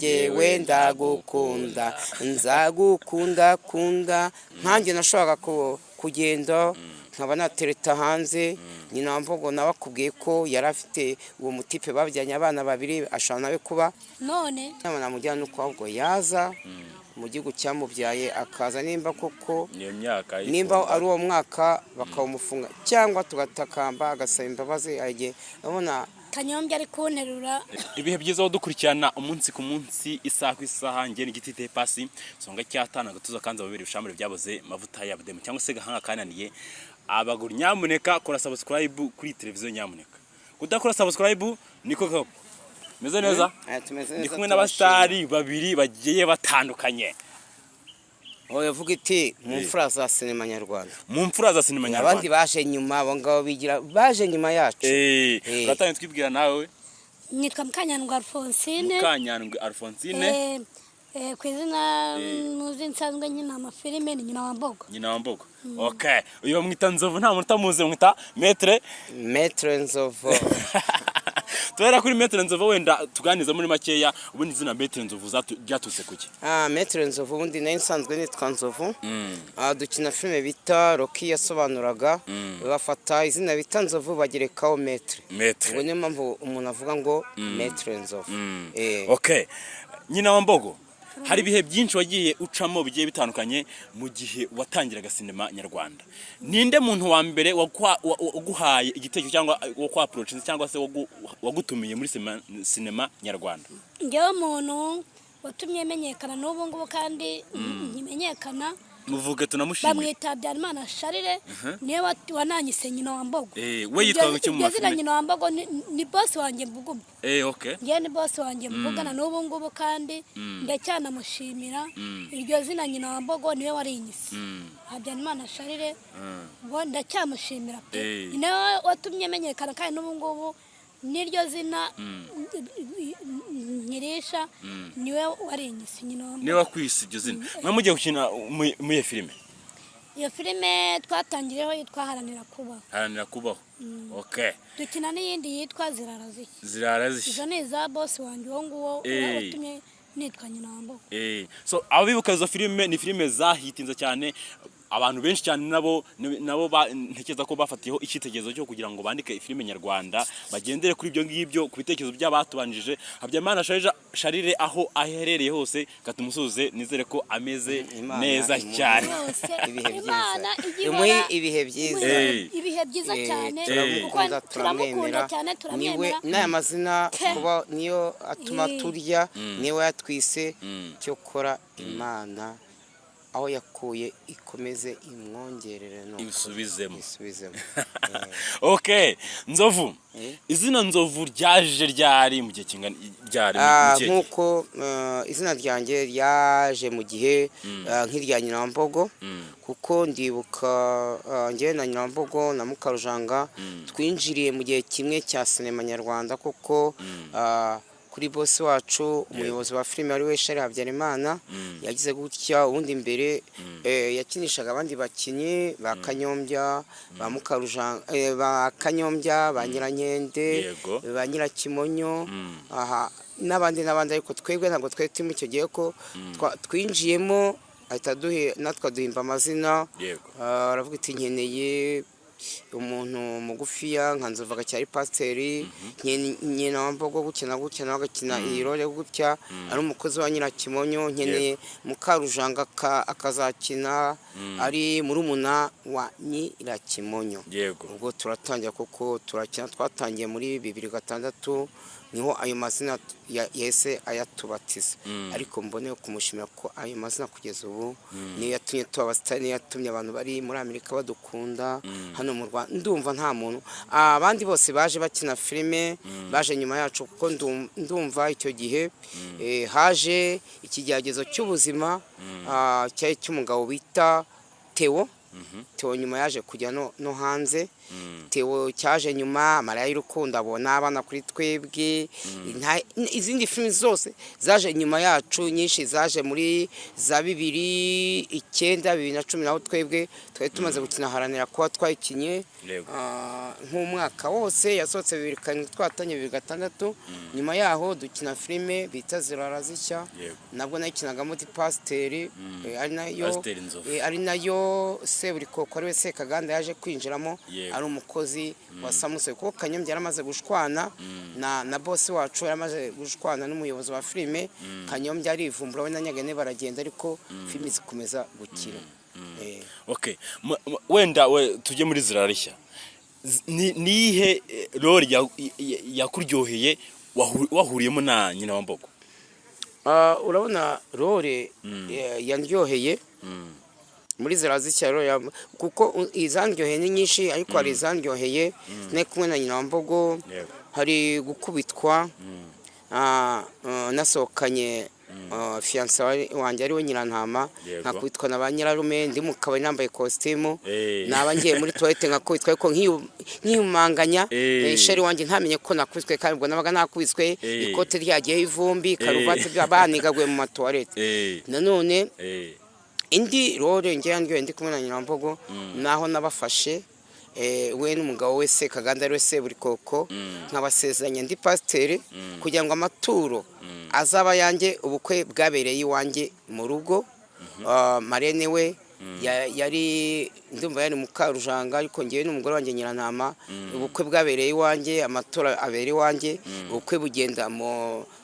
Jyewe ndagukunda, nzagukunda kunda. Nkanjye nashoboraga kugenda nkaba natereta hanze. Nyina wa Mbogo nawe akubwiye ko yari afite uwo mutipe, babyanye abana babiri, ashobora nawe kuba None inama namujyana nuko ahubwo yaza mu gihugu cyamubyaye, akaza nimba koko Niyo myaka nimba y'ifunga. Ari uwo mwaka bakawumufunga cyangwa tugatakamba agasaba imbabazi, igihe urabona. Kanyombya ari kunterura. Ibihe byiza wo dukurikirana umunsi ku munsi, isaha ku isaha. Njye ni Giti Pasi Songa cyatana agatuza kanze babiri bishamure byaboze mavuta ya budemu cyangwa se gahanga kananiye abaguru. Nyamuneka kora subscribe kuri televiziyo, nyamuneka kudakora subscribe niko kako meze neza. Tumeze Ndi neza, kumwe turashima. n'abasitari babiri bagiye batandukanye. Oya, uvuga iti mu mfura za sinema nyarwanda. Mu mfura za sinema Abandi nyarwanda. baje nyuma, abo ngabo bigira baje nyuma yacu. Uratangiye twibwira nawe. Nitwa Mukanyandwi Alphonsine. Mukanyandwi Alphonsine. Ku izina muzi nsanzwe nkina amafilime ni Nyina wa Mbogo. Nyina wa Mbogo, okay. Uyu bamwita Nzovu, nta muntu utamuzi, bamwita Maître. Maître Nzovu. Tuhera kuri Maître Nzovu, wenda tuganiza muri makeya, ubundi izina Maître Nzovu ryaturutse kuki? Maître Nzovu, ubundi nayo nsanzwe nitwa Nzovu. Dukina filime bita Rocky, yasobanuraga bafata izina bita Nzovu bagerekaho Maître. Maître. Ubwo niyo mpamvu umuntu avuga ngo Maître Nzovu. Okay, Nyina wa Mbogo, hari ibihe byinshi wagiye ucamo bigiye bitandukanye mu gihe watangiraga sinema nyarwanda. Ninde muntu wa mbere waguhaye igitekerezo cyangwa wakwa-approachinze cyangwa se wagutumiye muri sinema nyarwanda? Njyewe umuntu watumye menyekana n'ubu ngubu kandi nkimenyekana, Muvuge tunamushimire. bamwita Habyarimana Charles, niwe wananyise Nyina wa Mbogo. We yitwaga iki mu Iryo zina mafilime? Nyina wa Mbogo ni bosi wanjye mvuga ubu. Okay. Njyewe ni bosi wanjye mvugana n'ubu ngubu kandi ndacyanamushimira. Iryo zina Nyina wa Mbogo niwe warinyise, Habyarimana Charles, ubwo ndacyamushimira pe. Ni nawe watumye menyekana kandi n'ubu ngubu n'iryo zina nkirisha niwe warinyise, Nyina wa Mbogo. Niwe wakwise iryo zina. Mwe mugiye gukina muri iyo filime? Iyo filime twatangiriyeho yitwa Haranira Kubaho. Haranira Kubaho, okay. Dukina n'iyindi yitwa Zirara Zishya. Zirara Zishya. Izo ni iza bosi wanjye uwo nguwo watumye nitwa Nyina wa Mbogo. So abibuka izo filime, ni filime zahitinze cyane, abantu benshi cyane nabo ntekereza ko bafatiyeho icyitegererezo cyo kugira ngo bandike filime nyarwanda, bagendere kuri ibyo ngibyo, ku bitekerezo by'abatubanjije. Habyarimana Charles, aho aherereye hose katumusuze, nizere ko ameze Imana neza imuhe cyane. Rwose ibihe byiza. Imana ijya Imuhe ihora ibihe byiza. Ibihe byiza cyane kuko Turamukunda, turamukunda turamwemera. cyane, Niwe turamwemera. n'aya mazina Pe. kuba niyo atuma turya, niwe yatwise. Cyokora Imana aho yakuye ikomeze imwongerere no Ibisubizemo. Isubizemo. Okay, Nzovu. Izina Nzovu ryaje ryari, mu gihe kingana ryari, mu kihe gihe? Nk'uko izina ryanjye ryaje mu gihe nk'irya Nyina wa Mbogo, kuko ndibuka njyewe na Nyina wa Mbogo na Mukarujanga twinjiriye mu gihe kimwe cya sinema nyarwanda, kuko kuri bosi wacu, umuyobozi wa filime ari we Charles Habyarimana, yagize gutya. Ubundi mbere yakinishaga abandi bakinnyi ba Kanyombya, ba Mukarujanga, ba Kanyombya, ba Nyirankende, ba Nyirakimonyo, aha n'abandi n'abandi, ariko twebwe ntabwo twari turimo icyo gihe, ko twinjiyemo ahita aduhe natwe aduhimba amazina. Aravuga iti: "Nkeneye umuntu mugufiya nka Nzovu agacyari pasiteri, nyina wa Mbogo gutya na gutya, nawe agakina iyi role gutya ari umukozi wa Nyirakimonyo, nkeneye Mukarujanga akazakina ari murumuna wa Nyirakimonyo." Ubwo turatangira kuko turakina, twatangiye muri 2006, niho ayo mazina yahise ayatubatiza. Ariko mbone kumushimira ko ayo mazina kugeza ubu niyo yatumye tuba abasitari, niyo yatumye abantu bari muri Amerika badukunda, hano mu Rwanda ndumva nta muntu. Abandi bose baje bakina filime baje nyuma yacu, kuko ndumva icyo gihe haje ikigeragezo cy'ubuzima, cyari cy'umugabo bita Theo. Theo nyuma yaje kujya no hanze. Theo cyaje nyuma, Amarira y'Urukundo, abona abana kuri twebwe. Izindi filimi zose zaje nyuma yacu, nyinshi zaje muri za 2009, 2010, naho twebwe twari tumaze gukina Haranira Kuba, twayikinye. Nk'umwaka wose yasohotse 2007, twatangiye 2006. Nyuma yaho dukina filime bita Zirara Zishya. Nabwo nayikinagamo ndi pasiteri, ari nayo Pasiteri Nzovu. Ari nayo Seburikoko, ariwe Sekaganda, yaje kwinjiramo ari umukozi wa Samusoni, kuko Kanyombya yaramaze gushwana na bosi wacu, yaramaze gushwana n'umuyobozi wa filime. Kanyombya arivumbura, we na Nyagane baragenda, ariko filime zikomeza gukina. Okay. Wenda we tujye muri Zirarishya. Nihe role yakuryoheye wahuriyemo na Nyina wa Mbogo? Ah, urabona role yandyoheye muri Zirazishya, role kuko izandyoheye ni nyinshi, ariko hari izandyoheye nari kumwe na Nyina wa Mbogo. Hari gukubitwa, nasohokanye fiancé wanjye ariwe Nyirantama, nkakubitwa na ba nyirarume ndi mu kabari nambaye kositimu. Naba ngiye muri toilette nkakubitwa, ariko nkiyumanganya, chéri wanjye ntamenye ko nakubiswe, kandi ubwo nabaga nakubiswe, ikote ryagiyeho ivumbi, karuvati banigaguye mu matoilette. Nanone indi role njye yandyoheye ndi kumwe na Nyirambogo, naho nabafashe, we n'umugabo we Sekaganda, ariwe Seburikoko, nkabasezeranya ndi pasiteri kugira ngo amaturo azaba yanjye. Ubukwe bwabereye iwanjye mu rugo. Ah, marraine we yari, ndumva yari Mukarujanga, ariko ngewe n'umugore wanjye Nyirantama, ubukwe bwabereye iwanjye, amatora abera iwanjye, ubukwe bugenda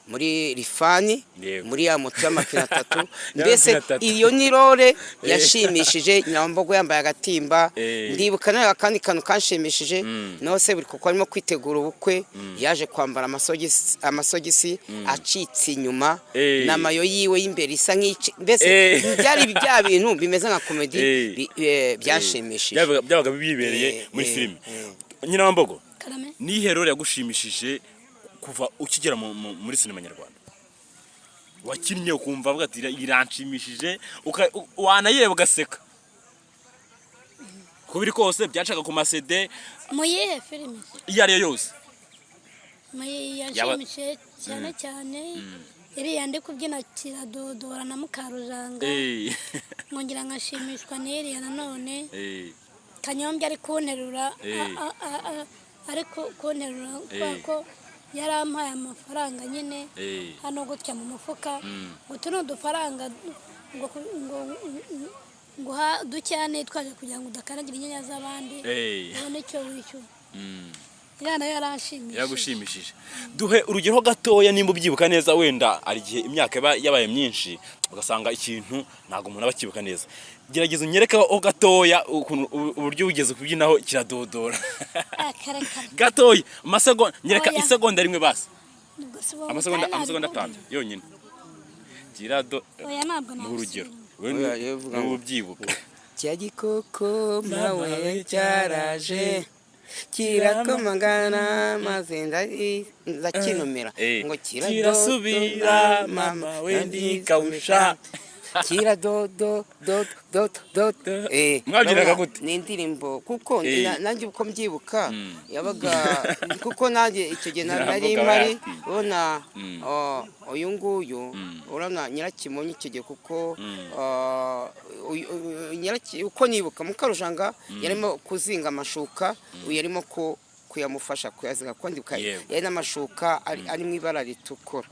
muri Lifan, muri ya moto y'amapine atatu. Mbese Y'amapine atatu. iyo ni role yashimishije. Nyambogo yambaye agatimba. Ndibuka nawe akandi kantu kanshimishije, naho se buri kuko arimo kwitegura ubukwe, yaje kwambara amasogisi acitse inyuma n'amayo yiwe y'imbere isa nk'ici, mbese byari bya bintu bimeze nka comedy, byanshimishije. Byabaga bibereye muri filime. Nyina wa Mbogo, Karame. nihe role yagushimishije kuva ukigera muri sinema nyarwanda wakinnye, ukumva avuga ati: "Iranshimishije," wanayireba ugaseka uko biri kose, byacaga ku masede? Mu yihe filime? Iyo ari yo yose. Mu yashimishije cyane cyane iriya ndi kubyina kiradodora na Mukarujanga. Nkongera nkashimishwa n'iriya nanone Kanyombya ari kunterura, ari kunterura kubera ko yarampaye amafaranga nyine hano gutya mu mufuka, ngo utu ni udufaranga, ngo dukeya nitwaje kugira ngo udakandagira inyanya z'abandi, ubone icyo wishyura. Iriya nayo yaranshimishije. Yaragushimishije. Duhe urugero gatoya nimba ubyibuka neza. Wenda hari igihe imyaka iba yabaye myinshi, ugasanga ikintu ntabwo umuntu aba akibuka neza. Gerageza unyereke ho gatoya ukuntu uburyo wigeze kubyinaho kiradodora. Ah, kare kare. Gatoya, amasegonda, nyereka. Oya. Isegonda rimwe basi. Ubwo si wowe Amasegonda, utari amasegonda nabikubwira. 5 yonyine. Kirado Oya, ntabwo ni urugero. nabisubira. Wowe Oya, yewe vuga niba ubyibuka. Cya gikoko mawe cyaraje kirakomangana, maze ndakinumira ngo Kirasubira mama we ndikawusha. Kira do do do do do do. Mwabyinaga Urabona, gute? Ni indirimbo kuko nanjye uko mbyibuka yabaga, kuko nanjye icyo gihe nari Nyiramboga mpari. yatinye. Ubona, oh, uyu nguyu, urabona Nyirakimonyo icyo gihe, kuko uko nibuka, Mukarujanga yarimo kuzinga amashuka, uyu yarimo kuyamufasha kuyazinga, kuko ndibuka yari n'amashuka ari mu ibara ritukura.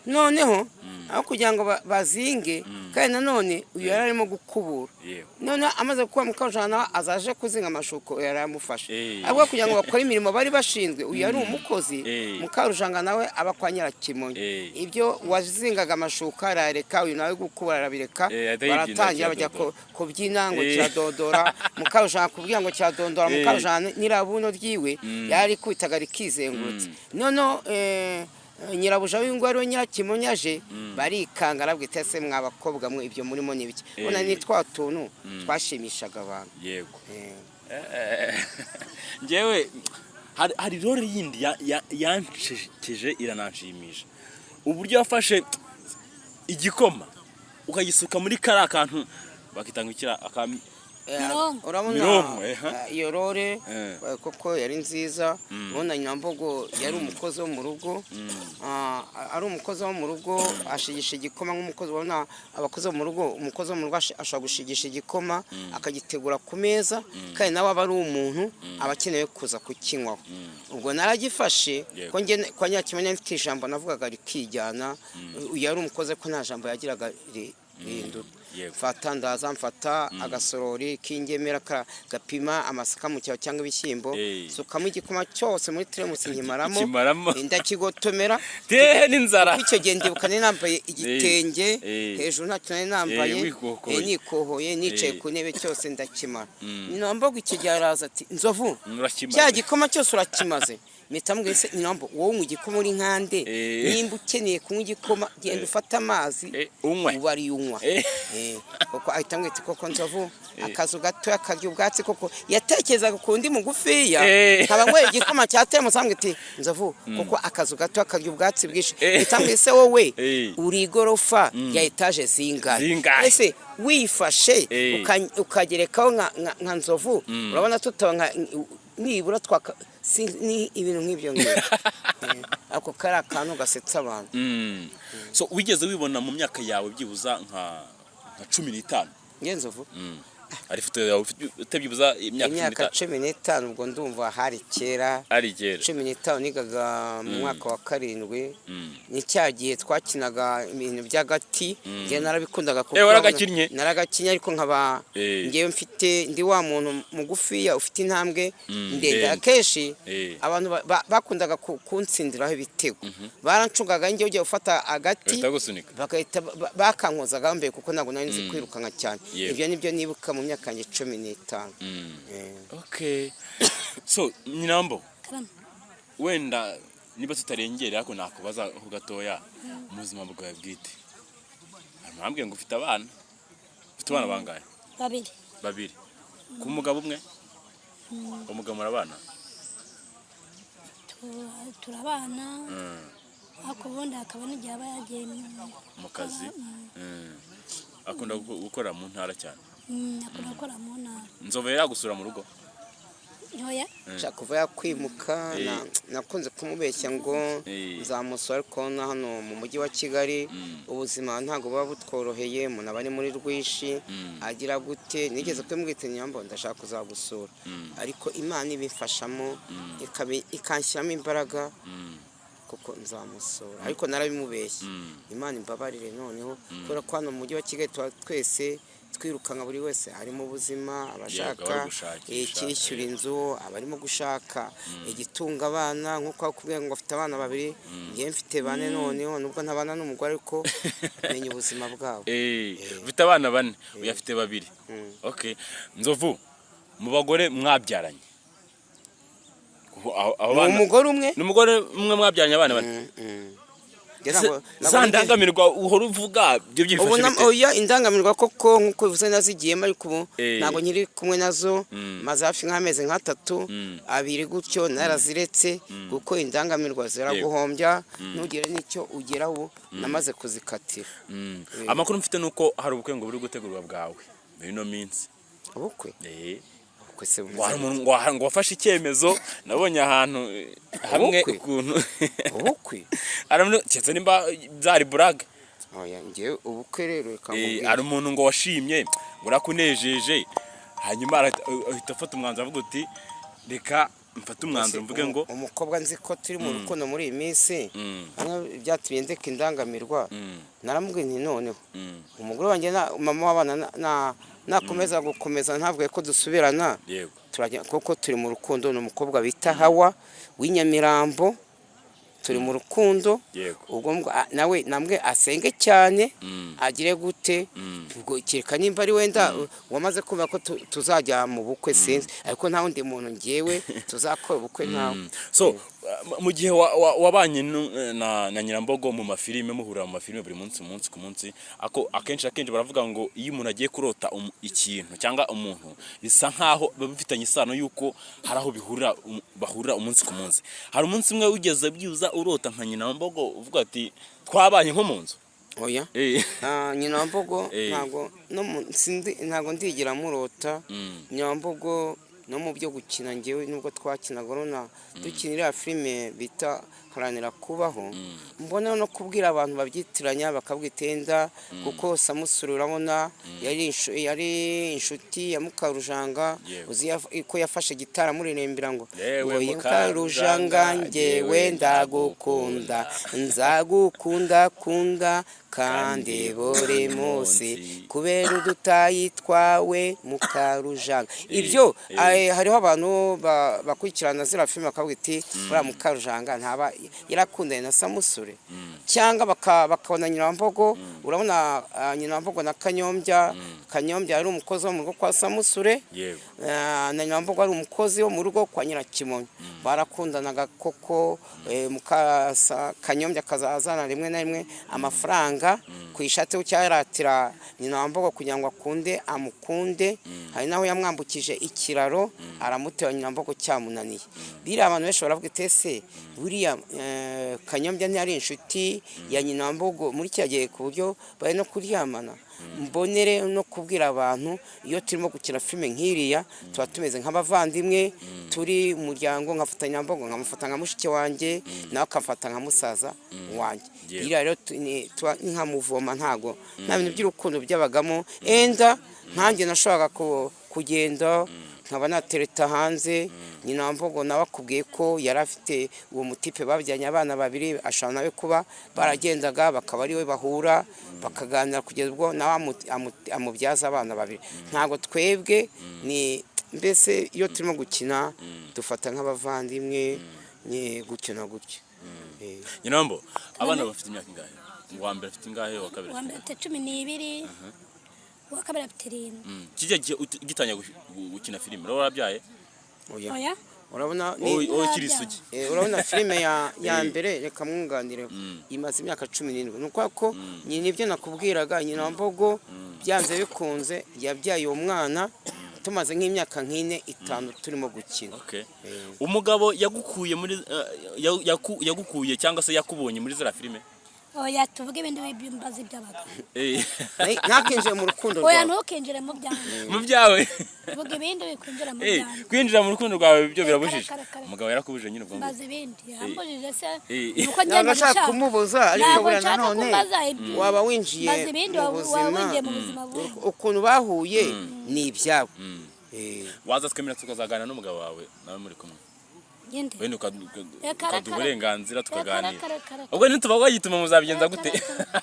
Noneho aho kugira ngo bazinge, kandi nanone uyu yari arimo gukubura, noneho amaze kuba, Mukarujanga nawe azaje kuzinga amashuka, uyu yari amufashe. Ahubwo kugira ngo bakore imirimo bari bashinzwe, uyu yari umukozi, Mukarujanga nawe aba kwa Nyirakimonyo, ibyo wazingaga amashuka arareka, uyu nawe gukubura arabireka. Ahita yibyinira. Baratangira bajya Kiradodora. kubyina ngo kiradodora. Mukarujanga kubwira ngo kiradondora, Mukarujanga nyirabuno ryiwe yari kwitaga rikizengurutse. Noneho nyirabuja w'ingo ariwe Nyirakimonyo aje, barikanga, arabwita: "Ese mwa bakobwa mwe, ibyo murimo ni ibiki?" Ubona ni twa tuntu twashimishaga abantu. Njyewe hari role yindi yanshekeje irananshimisha, uburyo wafashe igikoma ukagisuka muri kariya kantu bakita ngo ikira aka Mironko. Urabona, Mironko, eh, ha? Iyo role Eh. koko yari nziza. Ubona Nyambogo yari umukozi wo mu rugo. Ari umukozi wo mu rugo, ashigisha igikoma nk'umukozi. Ubona abakozi bo mu rugo, umukozi wo mu rugo ashobora gushigisha igikoma, akagitegura ku meza, kandi nawe aba ari umuntu, aba akeneye kuza kukinywaho. Ubwo naragifashe. Yego. Ko njye kwa Nyakimenya mfite ijambo navugaga rikijyana. Uyu yari umukozi ko nta jambo yagiraga rihinduka. Yego. Mfata, ndaza mfata agasorori k'ingemera gapima amasaka mu cyaro cyangwa ibishyimbo, sukamo igikoma cyose muri teremusi, nkimaramo. Kimaramo. Ndakigotomera. Tehe n'inzara. Kuko icyo gihe ndibuka nari nambaye igitenge, hejuru ntacyo nari nambaye. Wikokoye. Nikohoye, nicaye ku ntebe, cyose ndakimara. Nyinambogo icyo gihe araza ati: "Nzovu, Urakimaze. cya gikoma cyose urakimaze?" Mpita mubwira: "Se Nyinambo, wowe unywa igikoma uri nkande? Nimba ukeneye kunywa igikoma, genda ufate amazi, Unywe. uba ariyo unywa." Kuko ahita amwita koko Nzovu, akazu gatoya karya ubwatsi. Koko yatekerezaga ku ndi mugufiya, nkaba nyweye igikoma cya teremusi, ambwira ati: "Nzovu, kuko akazu gatoya karya ubwatsi bwinshi." Mpita ambwira: "Se wowe uri igorofa ya etaje zingahe?" Zingahe? Ese wifashe ukagerekaho nka Nzovu, urabona tutaba nka nibura twaka ni ibintu nk'ibyo ngibyo. Ako kari akantu gasetsa abantu. So wigeze wibona mu myaka yawe byibuza nka 15? Nge Nzovu? Hari ifoto yawe ufite byibuza imyaka cumi Imyaka n'itanu? 15, ubwo ndumva hari kera. Ari kera. 15, nigaga mu mwaka wa karindwi. Ni cya gihe twakinaga ibintu by'agati. Njye narabikundaga kuko Waragakinnye? Naragakinnye, ariko nkaba ngewe mfite, ndi wa muntu mugufiya ufite intambwe ndende. Ndende. Akenshi abantu bakundaga kuntsindiraho ibitego, barancungaga njyewe ugiye gufata agati, Bahita bagusunika. bagahita bakankozaga mbere, kuko ntabwo nari nzi kwirukanka cyane. Ibyo nibyo nibuka mu myaka yanjye 15. Okay, so Nyinambo, Karame. wenda niba tutarengera, ariko nakubaza ho gatoya mu buzima bwawe bwite. Mwambwiye ngo ufite abana, ufite abana bangahe? Babiri. Babiri ku mugabo umwe? Umugabo murabana? Turabana, ariko ubundi hakaba n'igihe aba yagiye Mu kazi. Akunda gukorera mu ntara cyane? Akunda gukora mu ntara. Nzovu yagusura mu rugo? Ntoya. Nshaka kuva yakwimuka, nakunze kumubeshya ngo nzamusura, ariko na hano mu mujyi wa Kigali ubuzima ntabwo buba butworoheye. Umuntu aba ari muri rwishi, agira gute. Nigeze kumubwira: "Nyambo, ndashaka kuzagusura," ariko Imana ibimfashamo, ikanshyiramo imbaraga, kuko nzamusura, ariko narabimubeshye. Imana imbabarire noneho, kubera ko hano mu mujyi wa Kigali tuba twese twirukanka, buri wese ari mu buzima, abashaka Bari gushakisha, icyishyura inzu, abarimo gushaka igitunga abana, nk'uko bakubwiye ngo afite abana babiri, ngewe mfite bane noneho, nubwo ntabana n'umugore, ariko menya ubuzima bwabo. Ufite abana bane, uyu afite babiri. Okay, Nzovu, mu bagore mwabyaranye, abo Ni bana umugore umwe. Ni umugore umwe mwabyaranye abana bane? Njye Se- ntabwo Za ndangamirwa uhora uvuga ibyo ubu byifashe bite? Oya, indangamirwa koko nk'uko bivuze nazigiyemo, ariko ubu ntabwo nkiri kumwe nazo. Maze hafi nk'amezi nk'atatu, abiri gutyo, naraziretse, kuko indangamirwa ziraguhombya, ntugire n'icyo ugeraho. Ubu namaze kuzikatira. Amakuru mfite ni uko hari ubukwe ngo buri gutegurwa bwawe muri ino minsi. Ubukwe? Ubukwe se Ngo bumeze hari umuntu ngo wafashe icyemezo, nabonye ahantu hamwe Ubukwe? ukuntu Ubukwe? Hari umuntu, keretse nimba byari burage. Oya, njyewe ubukwe rero reka nkubwire. Hari umuntu ngo washimye, ngo urakunejeje, hanyuma ahita afata umwanzuro avuga uti: "Reka mfate umwanzuro mvuge ngo" Umukobwa nzi ko turi mu rukundo muri iyi minsi, hano byatumye ndeka indangamirwa. Naramubwiye nti: "Noneho umugore wanjye mama w'abana nakomeza gukomeza ntabwo ko dusubirana, turajya, kuko turi mu rukundo." Ni umukobwa bita Hawa w'inyamirambo, turi mu rukundo. Ubwo nawe namwe asenge cyane, agire gute. Ubwo kereka nimba ari wenda wamaze kumva ko tuzajya mu bukwe, sinzi, ariko nta wundi muntu ngewe tuzakora ubukwe, ntawe. So mu gihe wabanye na Nyirambogo mu mafilime, muhurira mu mafilime buri munsi, umunsi ku munsi, ako akenshi akenshi baravuga ngo iyo umuntu agiye kurota ikintu cyangwa umuntu, bisa nkaho biba bifitanye isano y'uko hari aho bihurira, bahurira umunsi ku munsi. Hari umunsi umwe wigeze byibuza urota nka Nyinambogo uvuga ati: "Twabanye nko mu nzu"? Oya. Nyina wa Mbogo ntabwo no ntabwo ndigera murota. Nyina wa Mbogo no mu byo gukina, ngewe nubwo twakinaga, urabona dukina iriya filime bita Haranira Kubaho, mbona no kubwira abantu babyitiranya bakabwitenda, kuko Samusuri urabona yari inshuti ya Mukarujanga. Uzi ko yafashe gitari amuririmbira ngo Yewe ngo Mukarujanga, Mukarujanga, ngewe ndagukunda, nzagukunda kunda kandi buri munsi kubera udutayi twawe Mukarujanga. Ibyo hariho abantu bakurikirana ziriya filime bakavuga iti uriya Mukarujanga ntaba yarakundanye na Samusure, cyangwa bakabona Nyina wa Mbogo. Urabona Nyina wa Mbogo na Kanyombya, Kanyombya yari umukozi wo mu rugo kwa Samusure, na Nyina wa Mbogo ari umukozi wo mu rugo kwa Nyirakimonyo. Barakundanaga koko. Kanyombya akazazana rimwe na rimwe amafaranga ku ishati cyaratira Nyina wa Mbogo kugira ngo akunde amukunde. Hari naho yamwambukije ikiraro aramutera, Nyina wa Mbogo cyamunaniye. Biriya abantu benshi baravuga ati ese buriya Kanyombya ntiyari inshuti ya Nyina wa Mbogo muri kiriya gihe ku buryo bari no kuryamana? Mbonere no kubwira abantu, iyo turimo gukina filime nk'iriya tuba tumeze nk'abavandimwe, turi umuryango. Nkafata Nyambogo nkamufata nka mushiki wanjye, nawe akamfata nka musaza wanjye. Iriya rero tuba ni nka muvoma, ntago nta bintu by'urukundo byabagamo. Enda nkanjye nashoboraga kugenda nkaba natereta hanze. Nyina wa Mbogo nawe akubwiye ko yari afite uwo mutipe babyanye abana babiri, ashobora nawe kuba baragendaga bakaba ari we bahura bakaganira kugeza ubwo nawe amubyaza abana babiri. Ntabwo twebwe ni mbese iyo turimo gukina dufata nk'abavandimwe, ni gutyo na gutyo. Nyinambo, abana bafite imyaka ingahe? Uwa mbere afite ingahe, uwa kabiri Uwa afite mbere afite 12, uwa kabiri afite 7. Kijya gihe ugitangira gukina filime rero warabyaye? Oya. Oya. Urabona ni Wowe ukiri isugi. Urabona filime ya mbere, reka mwunganire, imaze imyaka 17. Ni ukuvuga ko nyina, ibyo nakubwiraga, Nyina wa Mbogo byanze bikunze yabyaye uwo mwana tumaze nk'imyaka nk'ine, 5 turimo gukina. Okay. Umugabo yagukuye muri yagukuye cyangwa se yakubonye muri ziriya filime? Oya, tuvuge ibindi bimbaza iby'abagabo. Ntakinjiye mu rukundo Oya, rwawe. Ntukinjire mu byanjye. Mu byawe. Vuga ibindi bikwinjira mu byanjye. Kwinjira mu rukundo rwawe byo birabujije. Kare, kare, kare. Umugabo yarakubujije nyine ubwo ngubwo. Mbaza ibindi. Yambujije se? Ntabwo Nuko ngenda ashaka nshaka. kumubuza, ariko Ntabwo buriya nshaka nanone kumbaza ibyo. waba winjiye Mbaza ibindi, mu waba buzima. winjiye mu buzima bundi. Ukuntu bahuye ni ibyabo. Waza twemera tukazaganira n'umugabo wawe nawe muri kumwe. Ngende. Wenda Reka, ukaduha reka, uburenganzira reka, tukaganira. Reka, reka, reka. Ubwo nitubagwa gituma muzabigenza Reka, gute? reka.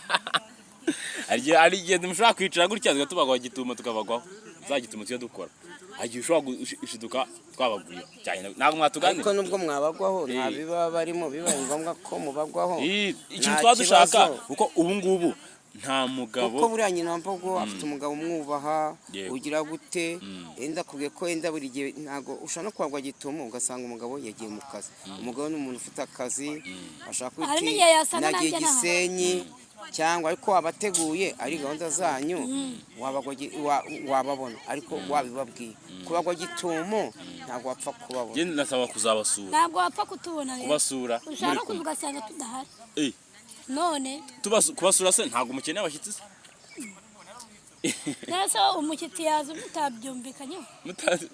Hari igihe mushobora kwicara gutya tugatubagwa gituma tukabagwaho. Za gituma tujya dukora. Hari igihe ushobora gushiduka twabaguye cyane, ntabwo mwatuganira. Ariko nubwo mwabagwaho nta biba barimo, bibaye ngombwa ko mubagwaho, Ikintu nta twaba dushaka kibazo. kuko ubu ngubu nta mugabo. Kuko buriya Nyina wa Mbogo afite umugabo umwubaha. Ugira gute? Yenda akubwiye ko wenda buri gihe ntabwo ushobora no kwagwa gitumo ugasanga umugabo yagiye mu kazi. Umugabo ni umuntu ufite akazi, ashaka Hari kwiti n'igihe yasanga nagiye nanjye nahari. Gisenyi cyangwa, ariko wabateguye ari gahunda zanyu, wababona, ariko wabibabwiye. Kubagwa gitumo ntabwo wapfa kubabona. Njye nasaba kuzabasura. Ntabwo wapfa kutubona rero. Kubasura Ushobora muri no kuza kumwe. ugasanga tudahari. None Kubasura se ntabwo mukeneye abashyitsi se? Nese umushyitsi yaza mutabyumvikanyeho?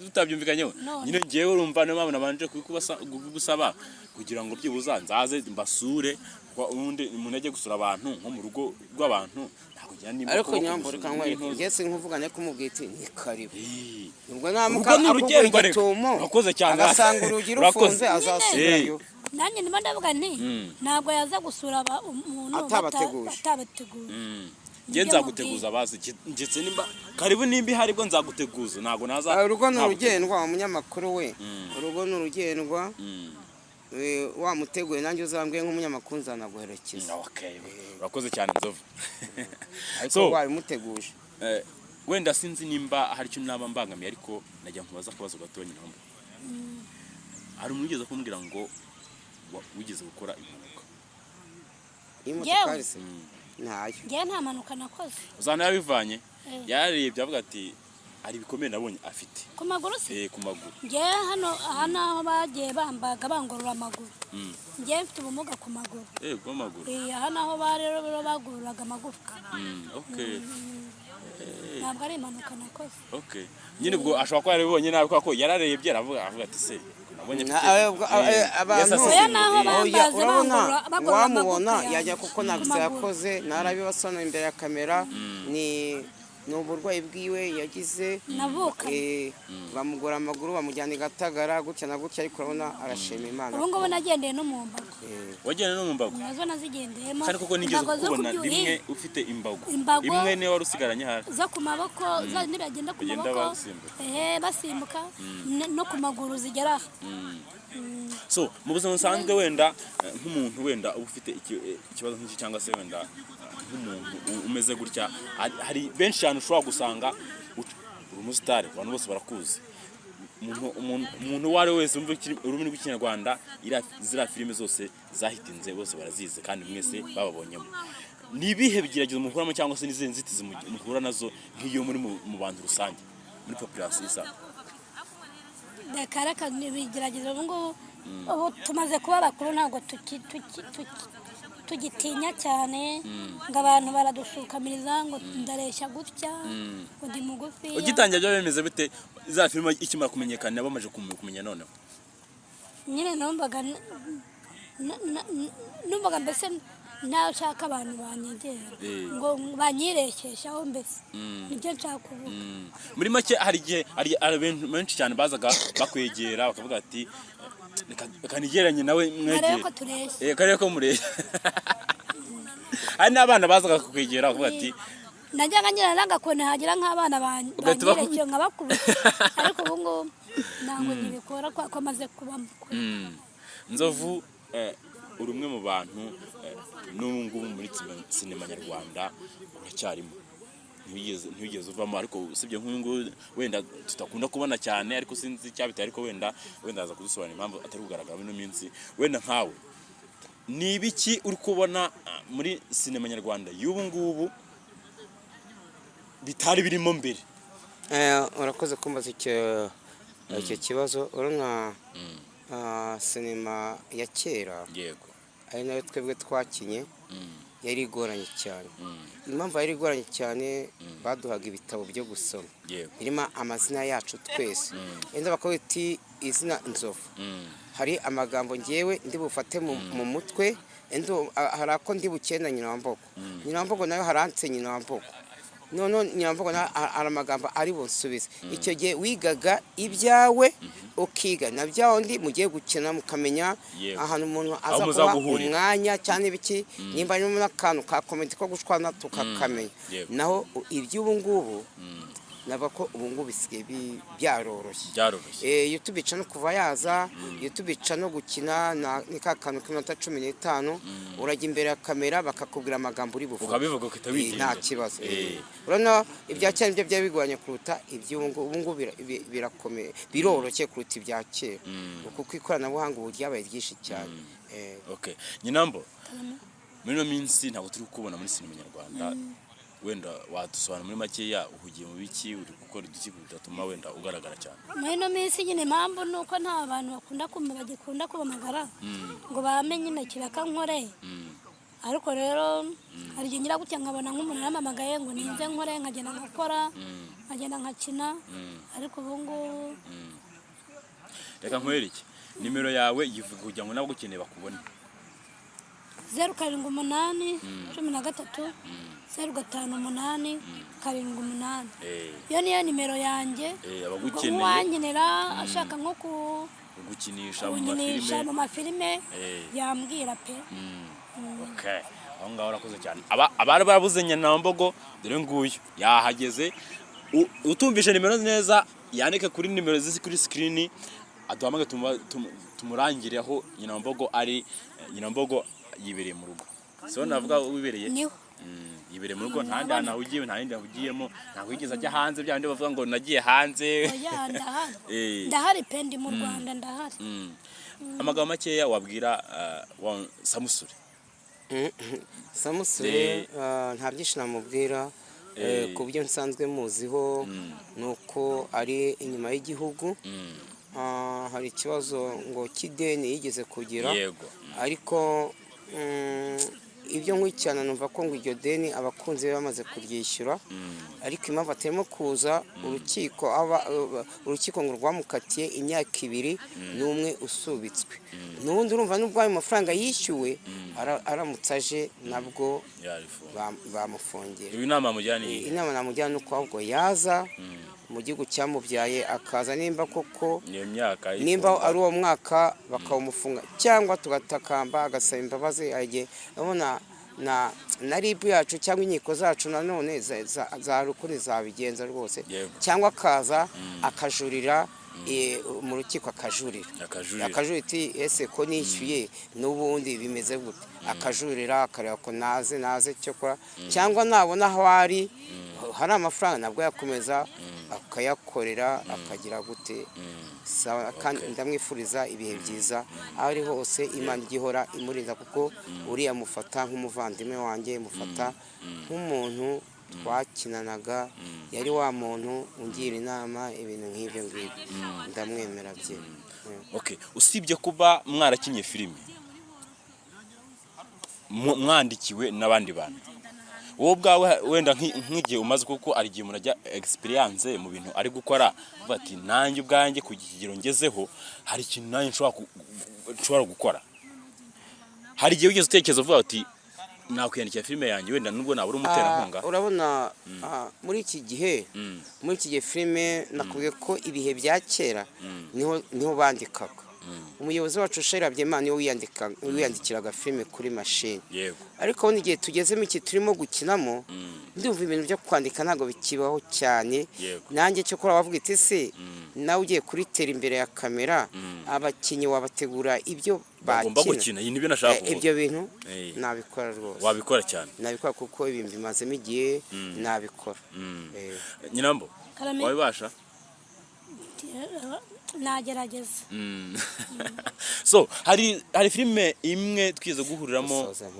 Mutabyumvikanyeho. None. Nyine ngewe urumva niyo mpamvu nabanje kubigusaba kugira ngo byibuza nzaze mbasure, kuko ubundi umuntu agiye gusura abantu nko mu rugo rw'abantu ntabwo njyana n'imbuto Ariko wo Nyambo, kumusura reka nkwereke. n'intuza. Njye sinkuvugane kumubwira iti ni karibu. Ubwo Ubwo namuka ni akubwira urugendo reka. igitumo Urakoze cyane. agasanga urugi Urakoze. rufunze, azasubirayo. Nanjye ndimo ndavuga nti ntabwo yaza gusura umuntu Atabateguje. atabateguye. Njye nzaguteguza bazi ndetse nimba karibu nimba ihari bwo nzaguteguza, ntabwo naza. Urugo ni ntaguteguza. urugendwa, umunyamakuru we, urugo ni urugendwa. Wamuteguye nanjye uzambwiye nk'umunyamakuru nzanaguherekeza. Okay. Urakoze cyane, Nzovu. Ariko wabimuteguje. Wenda sinzi nimba hari icyo naba mbangamiye, ariko najya nkubaza akabazo gato. Nyina, hari umuntu wigeze kumbwira ngo wigeze gukora impanuka. Y'imodokari se? Ntayo. Njyewe nta mpanuka nakoze. Uzana yabivanye. Yarebye avuga ati Hari ibikomere nabonye afite. Ku maguru se? Ku maguru. Ngewe hano aha naho bagiye bambaga bangorora amaguru. Ngewe mfite ubumuga ku maguru. Bw'amaguru. Aha naho ba rero bagororaga amagufwa. Okay. Ntabwo ari impanuka nakoze. Okay, nyine ubwo ashobora kuba yarabibonye nabi, kubera ko yararebye aravuga, avuga ati: "Se nabonye afite Abantu Yes, asesengura. Oya, naho Oya, bambaze urabona bagorora wamubona amagufwa yajya yanjye kuko ku ntabwo maguru. yakoze narabibasobanura imbere ya kamera, ni uburwayi bwiwe yagize. Navukanye. Bamugora amaguru, bamujyana i Gatagara gutya na gutya, ariko urabona arashima Imana. Ubu ngubu nagendeye no mu mbago. Wagenda no mu mbago? Nazo nazigendeyemo. Kandi koko nigeze Imbago zo kukubona rimwe ufite imbago. Imbago. Imwe niyo wari usigaranye hafi. Zo ku maboko, nibagenda ku Bagenda maboko basimbuka. Basimbuka no ku maguru zigera aha. So mu buzima busanzwe wenda, nk'umuntu wenda uba ufite ikibazo nk'iki, cyangwa se wenda nk'umuntu umeze gutya, hari benshi cyane ushobora gusanga uri umusitari, abantu bose barakuzi. Umuntu uwo ari we wese wumva ururimi rw'Ikinyarwanda, ziriya filime zose zahitinze bose barazizi, kandi mwese bababonyemo. Ni ibihe bigeragezo muhuramo, cyangwa se n'izihe nzitizi muhura nazo nk'iyo muri mu bantu rusange, muri population isanzwe? Reka reka, ntibigeragezo. Ubu ngubu, ubu tumaze kuba bakuru, ntabwo tugitinya cyane ngo abantu baradushukamiriza ngo ndareshya gutya, ngo ndi mugufi. Ugitangira byaba bimeze bite? Za filime ikimara kumenyekana, bamaze kumenya noneho? Nyine numvaga numvaga mbese ntashaka abantu banyegera ngo banyirekeshaho, mbese nibyo nshaka kuvuga. Muri make, hari igihe hari abantu benshi cyane bazaga bakwegera bakavuga ati: "Reka nigeranye nawe nkarebe mwegere ko tureshya." Karebe ko mureshya. Hari n'abana bazaga kukwegera bakavuga ati Najyaga ngira n'agakoni, hagira nk'abana Ugahita banyerekeye nkabakubita, ariko ubu ngubu ntabwo nkibikora kubera ko maze kuba mukuru. Nzovu, uri umwe mu bantu, n'ubu ngubu muri sinema nyarwanda uracyarimo, ntiwigeze uvamo, ariko usibye nk'uyu nguyu wenda tudakunda kubona cyane, ariko sinzi icyabiteye, ariko wenda aza kudusobanurira impamvu atari kugaragara muri ino minsi. Wenda nkawe ni ibiki uri kubona muri sinema nyarwanda y'ubu ngubu bitari birimo mbere? Urakoze kumbaza icyo kibazo. Urabona, sinema ya kera, ari nayo twebwe twakinye, yari igoranye cyane. Impamvu yari igoranye cyane, baduhaga ibitabo byo gusoma birimo amazina yacu twese, wenda bakavuga iti izina Nzovu, hari amagambo ngewe ndi bufate mu mutwe, enda hari ako ndi bukenda Nyinawambogo, Nyinawambogo nayo harantse Nyinawambogo, noneho Nyinawambogo nayo hari amagambo ari bunsubize. Icyo gihe wigaga ibyawe, ukiga na bya wundi mugiye gukina, mukamenya ahantu umuntu Aho aza muza kuba guhurira. umwanya cyangwa ibiki, nimba harimo n'akantu ka comedy ko gushwana tukakamenya. Naho iby'ubu ngubu, navuga ko ubu ngubu bisigaye byaroroshye. Byaroroshye. YouTube ica no kuva yaza, YouTube ica no gukina ni ka kantu k'iminota 15, urajya imbere ya kamera bakakubwira amagambo uri buvuge. Ukabivuga ugahita wigendera. Nta kibazo. Urabona ibya kera nibyo byari bigoranye kuruta iby'ubu ngubu. Ubu ngubu birakomeye, biroroshye kuruta ibya kera, kuko ikoranabuhanga ubu ryabaye ryinshi cyane. Okay, Nyinambo, muri ino minsi ntabwo turi kukubona muri sinema nyarwanda. Wenda wadusobanura muri makeya, uhugiye mu biki, uri gukora uduki bidatuma wenda ugaragara cyane? Muri ino minsi nyine, impamvu ni uko nta bantu bakunda kumva, bagikunda kumpamagara ngo bame nyine kiraka nkore. Ariko rero hari igihe ngira gutya nkabona nk'umuntu yampamagaye ngo ninze nkore, nkagenda nkakora, nkagenda nkakina, ariko ubu ngubu Reka nkwereke nimero yawe, yivuga kugira ngo n'abagukeneye bakubone. 078 13 058 78. Iyo niyo nimero yanjye. Ubwo Abagukeneye nk'uwankenera ashaka nko kugukinisha mu kunkinisha mafilime mu mafilime yambwira pe. Okay, aho ngaho urakoze cyane. Abari barabuze Nyinambogo, dore nguyu yahageze. Utumvishe nimero neza yandike kuri nimero ziri kuri screen, aduhamage tumurangire aho Nyinambogo ari. Nyinambogo yibereye mu rugo, siho navuga wibereye? Niho. Yibereye mu rugo, nta handi hantu ahugiye, nta handi ahugiyemo, ntabwo yigeze ajya hanze bya bindi bavuga ngo nagiye hanze. Oya, ndahari. Ndahari pe, ndi mu Rwanda, ndahari. Amagambo makeya wabwira wa Samusure? Samusure, nta byinshi namubwira. Ku byo nsanzwe muziho ni uko ari inyuma y'igihugu. Hari ikibazo ngo cy'ideni yigeze kugira, ariko ibyo nkurikirana numva ko ngo iryo deni abakunzi be bamaze kuryishyura, ariko impamvu atarimo kuza, urukiko ngo rwamukatiye imyaka 21 usubitswe. N'ubundi urumva nubwo ayo mafaranga yishyuwe, aramutse aje nabwo Yarifunga. Bamufungira. Ibi inama mujyana ni Inama namugira ni uko ahubwo yaza mu gihugu cyamubyaye, akaza nimba koko iyo myaka nimba y'ifunga. ari uwo mwaka bakawumufunga, cyangwa tugatakamba agasaba imbabazi. Igihe urabona na RIB yacu cyangwa inkiko zacu nanone za rukuni zabigenza rwose, cyangwa akaza akajurira, mu rukiko akajurira. Akajurira. Akajurira iti: "Ese ko nishyuye n'ubundi bimeze gute?" Akajurira, akareba ko naze cyokora, cyangwa nabona aho ari hari amafaranga nabwo yakomeza akayakorera, akagira gute. Sawa, kandi ndamwifuriza ibihe byiza aho ari hose, Imana ijya ihora imurinda, kuko uriya mufata nk'umuvandimwe wanjye, mufata nk'umuntu twakinanaga, yari wa muntu ungira inama, ibintu nk'ibyo ngibyo, ndamwemera bye. Okay, usibye kuba mwarakinye filime mwandikiwe n'abandi bantu, wowe ubwawe wenda nk'igihe umaze, kuko hari igihe umuntu ajya experience mu bintu ari gukora, avuga ati: "Nanjye ubwanjye ku kigero ngezeho hari ikintu nanjye nshobora gukora." Hari igihe wigeze utekereza uvuga uti: "Nakwiyandikira filime yanjye, wenda nubwo nabura umuterankunga"? Urabona, muri iki gihe, filime, nakubwiye ko ibihe bya kera niho bandikaga. Umuyobozi wacu Shera Byimana niwe wiyandikiraga filime kuri mashini. Ariko ubundi igihe tugezemo, iki turimo gukinamo, ndumva ibintu byo kwandika ntabwo bikibaho cyane. Nanjye cyo kora wavuga iti: "Se nawe ugiye kuritera imbere ya kamera, abakinnyi wabategura ibyo bagomba bakina?" Gukina iyi nibyo nashaka kuvuga. Ibyo bintu nabikora rwose. Wabikora cyane. Nabikora kuko ibi mbimazemo igihe, nabikora. Nyinambo. Karame. Wabibasha? Nagerageza. So hari filime imwe twize guhuriramo, Gusoza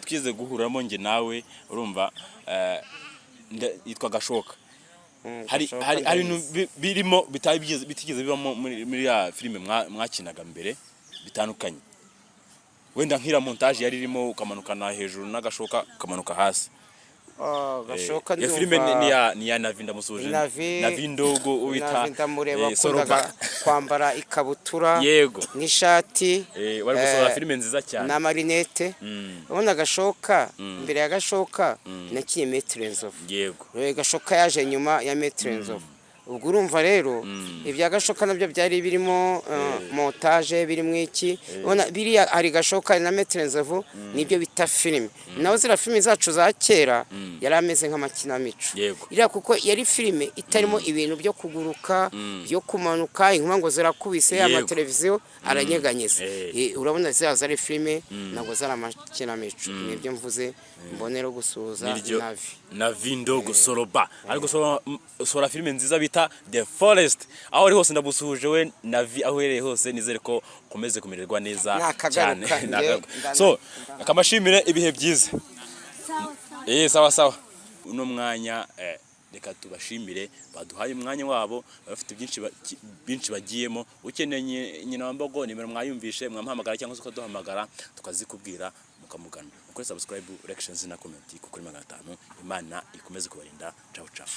twize guhuriramo njye nawe, urumva, yitwa Gashoka. Gashoka Hari ibintu ndayizi. birimo bitari bitigeze bibamo muri ya filime mwakinaga mbere bitandukanye, wenda nk'iriya montage yari irimo ukamanukana hejuru n'agashoka ukamanuka hasi. Gashoka. Iyo filime ni ya Navi, ndamusuhuje. Navi. Navi Ndogo ubita Navi ndamureba, Soroba. wakundaga kwambara ikabutura n'ishati. Bari gusohora filime nziza cyane. N'amarinete. Urabona Gashoka, mbere ya Gashoka nakinye Maître Nzovu. Gashoka yaje nyuma ya Maître Nzovu. Ubwo urumva rero ibya Gashoka nabyo byari birimo montage, birimo iki. Ubona biriya hari Gashoka na Maître Nzovu, nibyo bita filime. Naho ziriya filime zacu za kera yari ameze nk'amakinamico. Iriya kuko yari filime itarimo ibintu byo kuguruka, byo kumanuka, inkuba ngo zirakubise, amateleviziyo aranyeganyeza. Urabona ziriya zari filime, ntabwo zari amakinamico. Nibyo mvuze, mbonero gusuhuza Niryo Navi. Navi Ndogo Soroba ari gusohora filime nziza bita The Forest. Aho ari hose ndagusuhuje we Navi, aho uherereye hose nizere ko ukomeze kumererwa neza Nakagaruka, cyane. Nakagaruka. So akamashimire, ibihe byiza. Sawa sawa. Sawa sawa. Uno mwanya, reka tubashimire baduhaye umwanya wabo, bafite byinshi bagiyemo. Ukeneye nyina wa Mbogo, nimero mwayumvishe, mwamuhamagara cyangwa se ukaduhamagara tukazikubwira mukamugana. Mukore subscribe, like, share na comment kuri 500. Imana ikomeze kubarinda. Ciao ciao.